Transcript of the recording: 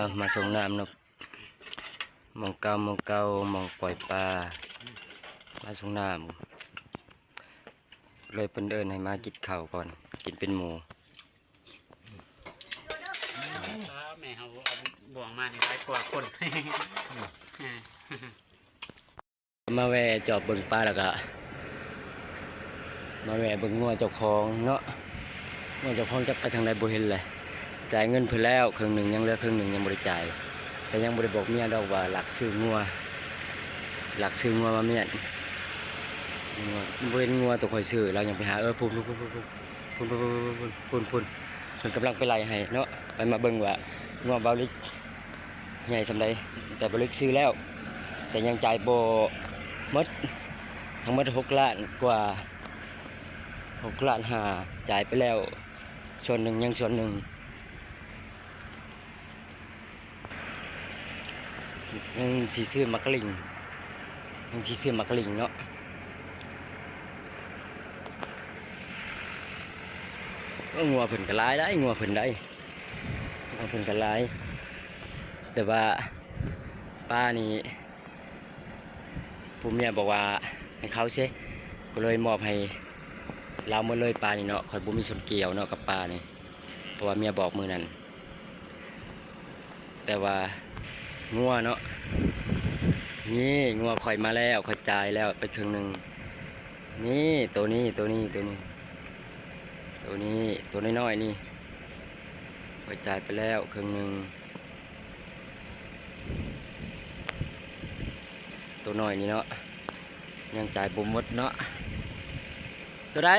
ເອົາມາສົ່ງນ້ຳເນາະ ໝ່ອງເກົ່າ ໝ່ອງເກົ່າ ໝ່ອງປ່ອຍປາ ມາສົ່ງນ້ຳ ເລີຍເພິ່ນເອີ້ນໃຫ້ມາກິນເຂົ້າກ່ອນ ກິນເປັນໝູ່. ແມ່ເຮົາເອົາບ່ວງມານີ້ຫຼາຍກວ່າຄົນ. ມາແວ່ຈອບເບິ່ງປາ ແລ້ວກະມາແວ່ເບິ່ງງົວເຈົ້າຂອງເນາະ ງົວເຈົ້າຂອງຈັກໄປທາງໃດບໍ່ເຫັນແຫຼະ. ຈ່າຍເງິນເພິ່ນແລ້ວເຄິ່ງໜຶ່ງ ຍັງເຫຼືອເຄິ່ງໜຶ່ງຍັງບໍ່ໄດ້ຈ່າຍ ແຕ່ຍັງບໍ່ໄດ້ບອກເມຍດອກວ່າລັກຊື້ງົວ ລັກຊື້ງົວມາມ້ຽນ. ບໍ່ເຫັນງົວໂຕຂ້ອຍຊື້ ລາວຍັງໄປຫາ ເອີ ພຸ້ນ ພຸ້ນ ພຸ້ນ ພຸ້ນ ພຸ້ນ ພຸ້ນ ພຸ້ນ ພຸ້ນ ພຸ້ນ ເພິ່ນກຳລັງໄປໄລ່ໃຫ້ເນາະ. ໄປມາເບິ່ງວ່າງົວບ່າວລິກໃຫຍ່ສ່ຳໃດ ແຕ່ບ່າວລິກຊື້ແລ້ວ ແຕ່ຍັງຈ່າຍບໍ່ໝົດ ທັງໝົດຫົກລ້ານກວ່າ ຫົກລ້ານຫ້າ ຈ່າຍໄປແລ້ວສ່ວນໜຶ່ງ ຍັງສ່ວນໜຶ່ງ. ຍັງຊິຊື້ໝາກກະລິ່ງ ຍັງຊິຊື້ໝາກກະລິ່ງເນາະ. ເອີ ງົວເພິ່ນກະຫຼາຍໄດ໋ ງົວເພິ່ນໄດ໋ ງົວເພິ່ນກະຫຼາຍ ແຕ່ວ່າປານີ້ ຜູ້ເມຍບອກວ່າໃຫ້ເຂົາເຊ ກໍເລີຍມອບໃຫ້ລາວໝົດເລີຍປານີ້ເນາະ. ຂ້ອຍບໍ່ມີສ່ວນກ່ຽວເນາະກັບປານີ້ ເພາະວ່າເມຍບອກມື້ນັ້ນ. ແຕ່ວ່າງົວເນາະ ນີ້ງົວຂ້ອຍມາແລ້ວ ຂ້ອຍຈ່າຍແລ້ວໄປເຄິ່ງໜຶ່ງ. ນີ້ ໂຕນີ້ ໂຕນີ້ ໂຕນີ້ ໂຕນີ້ ໂຕນ້ອຍໆນີ້ ຂ້ອຍຈ່າຍໄປແລ້ວເຄິ່ງໜຶ່ງ. ໂຕນ້ອຍນີ້ເນາະ ຍັງຈ່າຍບໍ່ໝົດເນາະ. ໂຕໃດ?